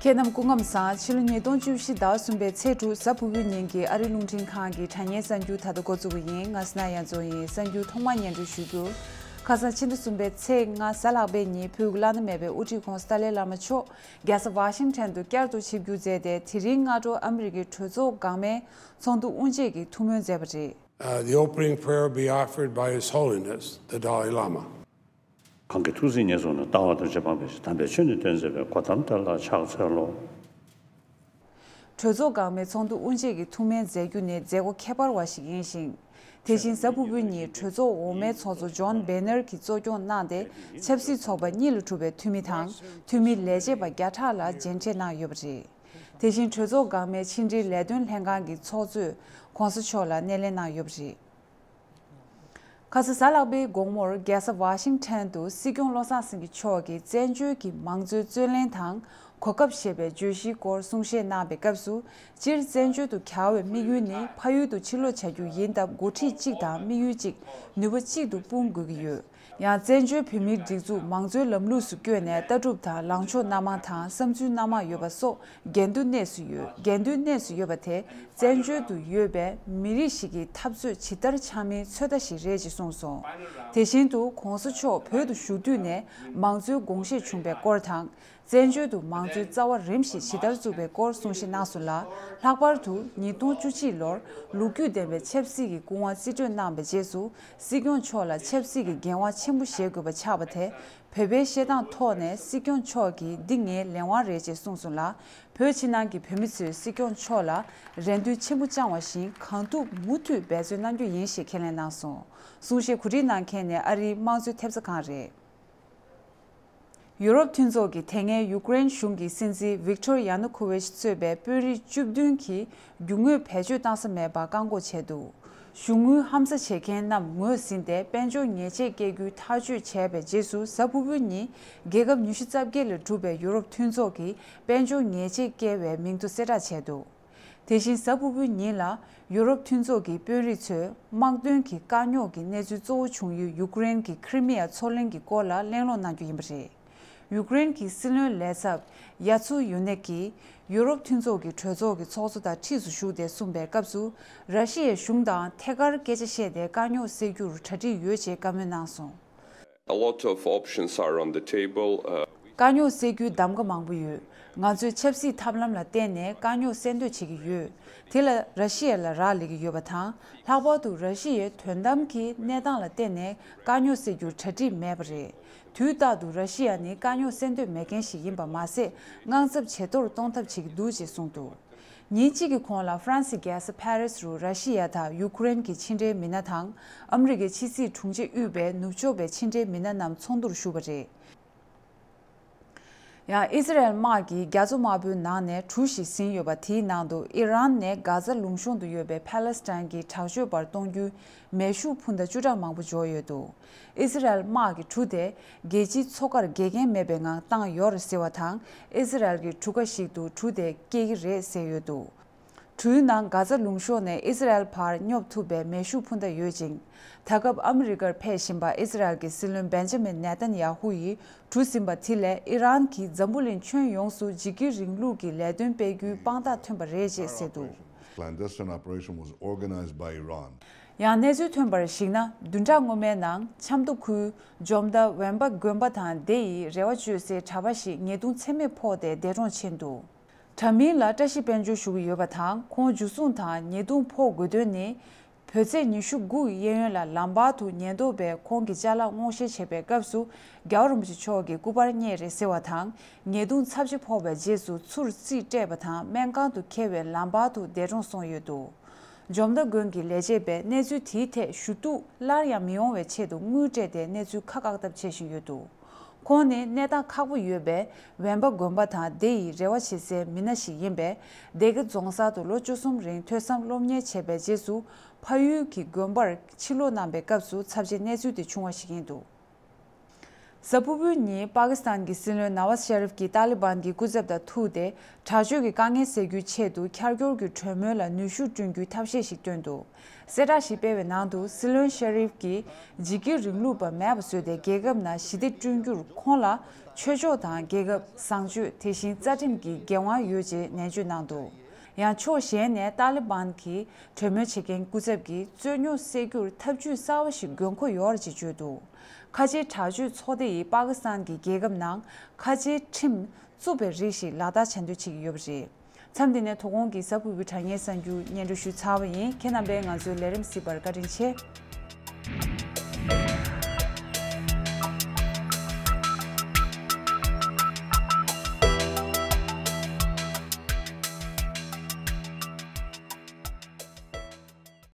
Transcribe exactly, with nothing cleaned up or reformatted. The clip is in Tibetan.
ཁྱེད་རྣམས་སྐུ་ཁམས་བཟང་། ཕྱི་ལོ་ཉིས་སྟོང་བཅུ་བཞི་ཟླ་གསུམ་པའི་ཚེས་དྲུག་གཟའ་ཕུར་བུའི་ཉིན་གྱི་ཨ་རིའི་རླུང་འཕྲིན་ཁང་གི་དྲ་བརྙན་གསར་འགྱུར་ད་ལྟ་འགོ་འཛུགས་ཀྱི་ཡིན། ང་སི་ན་ཡ་མཚོ་ཡིན། གསར་འགྱུར་ཐོག་མར་སྙན་སྒྲོན་ཞུ་རྒྱུར། ཁ་སང་ཕྱི་ཟླ་གསུམ་པའི་ཚེས་ལྔ་གཟའ་ལྷག་པའི་ཉིན་བོད་ཀྱི་བླ་ན་མེད་པའི་དབུ་ཁྲིད་ཁོང་སི་ཏཱ་ལའི་བླ་མ་མཆོག་རྒྱལ་ས་ཝ་ཤིང་ཊོན་དུ་བསྐྱར་དུ་ཆིབས་བསྒྱུར་མཛད་དེ། དེ་རིང་སྔ་དྲོ་ཨ་མི་རི་ཀའི་གྲོས་ཚོགས་འགག་མའི་ཚོགས་འདུ་དབུ་འབྱེད་ཀྱི་ཐུགས་སྨོན་མཛད་པ་རེད། Uh, the opening prayer will be offered by His Holiness, the Dalai Lama. གང་གི་ཐུགས་སྲས་ཉེར་བཟུང་ནས། ལྟ་བ་དང་རྗེ་འབངས་ཕལ་ཆེར། དམ་པའི་ཆོས་ནི་སྟོན་མཛད་པའི། གོ་ཏམ་ཏཱ་ལ་ཕྱག་འཚལ་ལོ། གྲོས་ཚོགས་འགག་མའི་ཚོགས་འདུ་དབུ་འབྱེད་ཀྱི་ཐུགས་སྨོན་མཛད་རྒྱུ་ནི་མཛད་སྒོ་ཁྱད་པར་བ་ཞིག་ཡིན་ཞིང་། དེ་བཞིན་གཟའ་ཕུར་བུའི་ཉིན་གྲོས་ཚོགས་འོག་མའི་ཚོགས་གཙོ་ཇོན་བེ་ནར་གྱིས་གཙོ་སྐྱོང་གནང་སྟེ། ཆབ་སྲིད་ཚོགས་པ་གཉིས་ལས་གྲུབ་པའི་འཐུས་མི་དང་། འཐུས་མི་ལས་བྱེད་པ་བརྒྱ་ཕྲག་ལ་མཇལ་འཕྲད་གནང་ཡོད་པ་རེད། དེ་བཞིན་གྲོས་ཚོགས་འགག་མའི་ཕྱི་འབྲེལ་ལས་དོན་ལྷན་ཁང་གི་ཚོགས་གཙོས་ྋགོང་ས་མཆོག་ལ་སྣེ་ལེན་གནང་ཡོད་པ་རེད། ཁ་སང་གཟའ་ལྷག་པའི་དགོང་མོར་རྒྱལ་ས་ཝ་ཤིང་ཊོན་དུ་སྲིད་སྐྱོང་བློ་བཟང་སེང་གེ་མཆོག་གིས་བཙན་བྱོལ་གྱི་མང་གཙོའི་རྩོད་ལེན་དང་གོ་སྐབས་ཞེས་པའི་བརྗོད་གཞིའི་སྐོར་གསུང་བཤད་གནང་བའི་སྐབས་སུ། སྤྱིར་བཙན་བྱོལ་དུ་གྱར་བའི་དམིགས་ཡུལ་ནི་ཕ་ཡུལ་དུ་ཕྱིར་ལོག་བྱ་རྒྱུ་ཡིན་སྟབས། འགོ་ཁྲིད་གཅིག་དང་དམིགས་ཡུལ་གཅིག་ནུས་པ་གཅིག་ཏུ་སྤུངས་དགོས་ཀྱི་ཡོད། ཡང་བཙན་བྱོལ་བོད་མིའི་སྒྲིག་འཛུགས་མང་གཙོའི་ལམ་ལུགས་སུ་བསྐྱོད་ནས། ལྟ་གྲུབ་དང་ལངས་ཕྱོགས་སྣ་མང་དང་བསམ་ཚུལ་སྣ་མང་ཡོད་པ་སོགས་འགལ་འདུའི་གནས་སུ་ཡོད། འགལ་འདུའི་གནས་སུ་ཡོད་པ་དེ་བཙན་བྱོལ་དུ་ཡོད་པའི་མི་རིགས་ཤིག་གི་འཐབ་རྩོད་ཇི་ལྟར་འཆང་མིན་ཚོད་ལྟ་ཞིག་རེད་ཅེས་གསུངས་སོང་། དེ་བཞིན་དུ་ྋགོང་ས་མཆོག་བོད་དུ་བཞུགས་དུས་ནས་མང་གཙོའི་དགོངས་བཞེས་བྱུང་བའི་སྐོར་དང་། བཙན་བྱོལ་དུ་མང་གཙོའི་རྩ་བ་རིམ་བཞིན་ཇི་ལྟར་བཙུགས་པའི་སྐོར་གསུང་བཤད་གནང་སོང་ལ། ལྷག་པར་དུ་ཉིས་སྟོང་བཅུ་གཅིག་ལོར་ལོ་རྒྱུས་ལྡན་པའི་ཆབ་སྲིད་ཀྱི་སྐུ་དབང་རྩིས་སྤྲོད་གནང་བའི་རྗེས་སུ། སྲིད་སྐྱོང་མཆོག་ལ་ཆབ་སྲིད་ཀྱི་འགན་དབང་ཆེན་པོ་བཞེས་དགོས་པ་ཆགས་པ་དེ། བོད་པའི་བཤད་སྟངས་ཐོག་ནས་སྲིད་སྐྱོང་མཆོག་གིས་འདི་ངའི་ལས་དབང་རེད་ཅེས་གསུངས་སོང་ལ། བོད་ཕྱི་ནང་གི་བོད་མི་ཚོས་སྲིད་སྐྱོང་མཆོག་ལ་རེ་འདུན་ཆེན་པོ་བཅངས་པ་བཞིན་གང་ཐུབ་མུ་མཐུད་འབད་བརྩོན་གནང་རྒྱུ་ཡིན་ཞེས་ཁས་ལེན་གནང་སོང་། གསུང་བཤད་གོ་སྒྲིག་གནང་མཁན་ནི་ཨ་རིའི་དམངས་གཙོའི་ཐེབས་རྩ་ཁང་རེད། ཡུ་རོབ་མཐུན་ཚོགས་ཀྱིས་དེ་སྔའི་ཡུཀ་རེན་གཞུང་གི་སྲིད་འཛིན་ཝིག་ཊོར་ཡ་ནུ་ཁོ་ཝེ་ཆི་གཙོས་པའི་དཔོན་རིགས་བཅུ་བདུན་གྱིས་རྒྱུ་དངོས་བེད་སྤྱོད་གཏང་ས་མེད་པར་བཀག་འགོག་བྱས་འདུག་གཞུང་དངུལ་ཧམ་ཟ་བྱེད་མཁན་རྣམས་ངོས་ཟིན་ཏེ། དཔལ་འབྱོར་ཉེས་ཆད་བཀལ་རྒྱུའི་ཐག་གཅོད་བྱས་པའི་རྗེས་སུ། གཟའ་ཕུར་བུའི་ཉིན་རྒྱལ་ཁབ་ཉི་ཤུ་རྩ་བརྒྱད་ལས་གྲུབ་པའི་ཡུ་རོབ་མཐུན་ཚོགས་ཀྱིས་དཔལ་འབྱོར་ཉེས་ཆད་བཀལ་བའི་མིང་ཐོ་གསལ་བསྒྲགས་བྱས་འདུག་དེ་བཞིན་གཟའ་ཕུར་བུའི་ཉིན་ལ་ཡུ་རོབ་མཐུན་ཚོགས་ཀྱི་དཔོན་རིགས་ཚོས་དམག་དོན་གྱི་དཀའ་རྙོག་གི་གནས་ཚུལ་གཙོ་བོ་བྱུང་ཡུལ་ཡུཀ་རེན་གྱི་ཁི་རི་མི་ཡ་མཚོ་གླིང་གི་སྐོར་ལ་གླེང་སློང་གནང་རྒྱུ་ཡིན་པ་རེད། ཡུཀ་རེན་གྱི་སྲིད་བློན་ལས་ཚབ་ཡ་ཚུ་ཡུ་ནེག་གིས་ཡུ་རོབ་མཐུན་ཚོགས་ཀྱི་གྲོས་ཚོགས་ཀྱི་ཚོགས་གཙོ་དང་འཁྲིས་སུ་བཞུགས་ཏེ་གསུངས་པའི་སྐབས་སུ། ར་ཤི་ཡའི་གཞུང་དང་ཐད་ཀར་སྐད་ཆ་བཤད་དེ་དཀའ་རྙོག་སེལ་རྒྱུར་གྲ་སྒྲིག་ཡོད་ཅེས་བཀའ་མོལ་གནང་སོང་། A lot of options are on the table. Uh, དཀའ་རྙོག་སེལ་རྒྱུའི་གདམ་ག་མང་པོ་ཡོད། ང་ཚོས་ཆབ་སྲིད་ཐབས་ལམ་ལ་བརྟེན་ནས་དཀའ་རྙོག་སེལ་འདོད་བྱེད་ཀྱི་ཡོད། དེ་ལ་ར་ཤི་ཡ་ལ་རག་ལས་ཀྱི་ཡོད་པ་དང་། ལྷག་པར་དུ་ར་ཤི་ཡའི་དོན་དམ་གྱི་གནས་སྟངས་ལ་བརྟེན་ནས་དཀའ་རྙོག་སེལ་རྒྱུར་གྲ་སྒྲིག་མེད་པ་རེད། དུས་རྟག་ཏུ་ར་ཤི་ཡ་ནི་དཀའ་རྙོག་སེལ་འདོད་མེད་མཁན་ཞིག་ཡིན་པ་མ་ཟད། དངངས་འཚབ་ཇེ་མཐོར་གཏོང་ཐབས་བྱེད་ཀྱི་འདུག་ཅེས་གསུངས་འདུག་ཉིན་གཅིག་གི་གོང་ལ་ཧྥ་རན་སིའི་རྒྱལ་ས་ཕ་རི་སི་རུ་ར་ཤི་ཡ་དང་ཡུ་ཀེ་རེན་གྱི་ཕྱི་འབྲེལ་མི་སྣ་དང་། ཨ་མི་རི་ཀའི་ཕྱི་སྲིད་དྲུང་ཆེ་དབུས་པའི་ནུབ་ཕྱོགས་པའི་ཕྱི་འབྲེལ་མི་སྣ་རྣམས་ཚོགས་འདུར་ཞུགས་པ་རེད། ཡང་ཨི་ཟི་རལ་དམག་གིས་རྒྱ་མཚོ་དམར་པོའི་ནང་ནས་གྲུ་ཞིག་ཟིན་ཡོད་པ། དེའི་ནང་དུ་ཨི་རན་ནས་གྷ་ཛ་ལུང་གཤོང་དུ་ཡོད་པའི་ཕཱ་ལེ་སི་ཐན་གྱི་དྲག་སྤྱོད་པར་གཏོང་རྒྱུའི་མེ་ཤུགས་འཕུར་མདའ་བཅུ་ཕྲག་མང་པོ་འབྱོར་ཡོད་འདུག་ཨི་ཟི་རལ་དམག་གིས་གྲུ་དེ་རྒྱལ་སྤྱིའི་མཚོ་ཁར་འགལ་རྐྱེན་མེད་པའི་ངང་བཏང་ཡོད་རེད་ཟེར་བ་དང་། ཨི་ཟི་རལ་གྱི་གྲུ་ཁ་ཞིག་ཏུ་གྲུ་དེ་སྐྱེལ་གྱི་རེད་ཟེར་ཡོད་འདུག་གྲུའི་ནང་གྷ་ཛ་ལུང་གཤོང་ནས་ཨི་ཟི་རལ་བར་སྙོབ་ཐུབ་པའི་མེ་ཤུགས་འཕུར་མདའ་ཡོད་ཅིང་། ད་སྐབས་ཨ་མི་རི་ཀར་ཕེབས་བཞིན་པ་ཨི་ཟི་རལ་གྱི་སྲིད་བློན་བེན་ཇ་མིན་ནེ་ཐན་ཡ་ཧུ་ཡིས་གྲུ་ཟིན་པ་དེ་ལས་ཨི་རན་གྱིས་འཛམ་བུ་གླིང་ཁྱོན་ཡོངས་སུ་འཇིགས་སྐུལ་རིང་ལུགས་ཀྱི་ལས་དོན་སྤེལ་རྒྱུའི་དཔང་རྟགས་ཐོན་པ་རེད་ཅེས་ཟེར་འདུག Clandestine operation was organized by Iran. ཡང་གནས་ཚུལ་ཐོན་པར་གཞིགས་ན། བདུན་ཕྲག་སྔོན་མའི་ནང་ཆབ་མདོ་ཁུལ་འཇོ་མདའ་ཝན་པ་དགོན་པ་དང་དེ་ཡི་རེ་བ་བཅོལ་སའི་གྲྭ་པ་ཞིག་ཉེས་རྡུང་ཚད་མེད་ཕོག་སྟེ་འདས་གྲོངས་ཕྱིན་འདུག་གྲྭ་མིན་ལ་བཀྲ་ཤིས་དཔལ་འབྱོར་ཞུ་གི་ཡོད་པ་དང་། ཁོང་འཇུ་བཟུང་དང་ཉེས་རྡུང་ཕོག་དགོས་དོན་ནི། བོད་ཚེས་ཉི་ཤུ་དགུ་གཡས་གཡོན་ལ་ལམ་བར་དུ་ཉེན་རྟོག་པས་ཁོང་གི་ཅ་ལག་སྔོག་བཤེར་བྱེད་པའི་སྐབས་སུ། རྒྱལ་བ་རིན་པོ་ཆེ་མཆོག་གི་སྐུ་པར་རྙེད་རེད་ཟེར་བ་དང་། ཉེས་རྡུང་ཚབས་ཆེ་ཕོག་པའི་རྗེས་སུ་ཚུར་རྩིས་སྤྲད་པ་དང་། སྨན་ཁང་དུ་འཁྱེར་བའི་ལམ་བར་དུ་འདས་གྲོངས་སོང་ཡོད་འདུག་འཇོ་མདའ་དགོན་གྱི་ལས་བྱེད་པས་གནས་ཚུལ་དེའི་ཐད་ཞུ་གཏུག་སླར་ཡང་མི་ཡོང་བའི་ཆེད་དུ་དངུལ་སྤྲད་དེ་གནས་ཚུལ་ཁ་བཀག་ཐབས་བྱེད་བཞིན་ཡོད་འདུག་ཁོང་ནི་གནས་སྟངས་ཁག་པོ་ཡོད་པས་ཝན་པ་དགོན་པ་དང་དེ་ཡི་རེ་བ་བྱེད་སའི་མི་སྣ་ཞིག་ཡིན་པས། སྡེ་དགེ་རྫོང་སར་དུ་ལོ་བཅུ་གསུམ་རིང་ཐོས་བསམ་སློབ་གཉེར་བྱས་པའི་རྗེས་སུ། ཕ་ཡུལ་གྱི་དགོན་པར་ཕྱིར་ལོག་གནང་པའི་སྐབས་སུ་ཚབས་ཆེའི་གནས་ཚུལ་དེ་བྱུང་བ་ཞིག་ཡིན་འདུག་གཟའ་ཕུར་བུའི་ཉིན་པ་ཀི་སི་ཐན་གྱི་སྲིད་བློན་ནཱ་ཝཱཟ་ཤ་རིབ་ཀྱིས་ཏཱ་ལི་བན་གྱི་སྐུ་ཚབ་དང་ཐུག་སྟེ། དྲག་སྤྱོད་ཀྱི་དཀའ་ངལ་སེལ་རྒྱུའི་ཆེད་དུ་འཁྱར་འཁྱོར་གྱི་གྲོས་མོལ་ལ་ནུས་ཤུགས་བསྐྲུན་རྒྱུའི་ཐབས་ཤེས་ཤིག་བཏོན་འདུག་གསལ་བསྒྲགས་ཤིག་སྤེལ་བའི་ནང་དུ། སྲིད་བློན་ཤ་རིབ་ཀྱིས་འཇིགས་སྐུལ་རིང་ལུགས་པ་མེད་པ་བཟོས་ཏེ། རྒྱལ་ཁབ་ནང་ཞི་བདེ་བསྐྲུན་རྒྱུར་ཁོང་ལ་ཆོས་ཕྱོགས་དང་རྒྱལ་ཁབ། བཟང་སྤྱོད། དེ་བཞིན་རྩ་ཁྲིམས་ཀྱི་འགན་དབང་ཡོད་ཅེས་ནན་བརྗོད་གནང་འདུག་ཡང་ཕྱོགས་གཞན་ནས་ཏཱ་ལི་བན་གྱི་གྲོས་མོལ་བྱེད་མཁན་སྐུ་ཚབ་ཀྱིས་རྩོད་རྙོག་སེལ་རྒྱུར་ཐབས་ཇུས་གསར་བ་ཞིག་དགོས་མཁོ་ཡོད་རེད་ཅེས་བརྗོད་འདུག་ཁ་ཆེའི་དྲག་སྤྱོད་ཚོགས་སྡེ་ཡིས་པ་ཀི་སི་ཐན་གྱི་རྒྱལ་ཁབ་ནང་ཁ་ཆེའི་ཁྲིམས་བཙུགས་པའི་རིགས་ཤིག་ལག་བསྟར་བྱ་འདོད་བྱེད་ཀྱི་ཡོད་པ་རེད། མཚམས་འདི་ནས་དོ་དགོང་གི་གཟའ་ཕུར་བུའི་དྲ་བརྙན་གསར་འགྱུར་སྙན་སྒྲོན་ཞུས་ཚར་བ་ཡིན། ཁྱེད་རྣམ་པས་ང་ཚོའི་ལས་རིམ་གཟིགས་པར་བཀའ་དྲིན་ཆེ།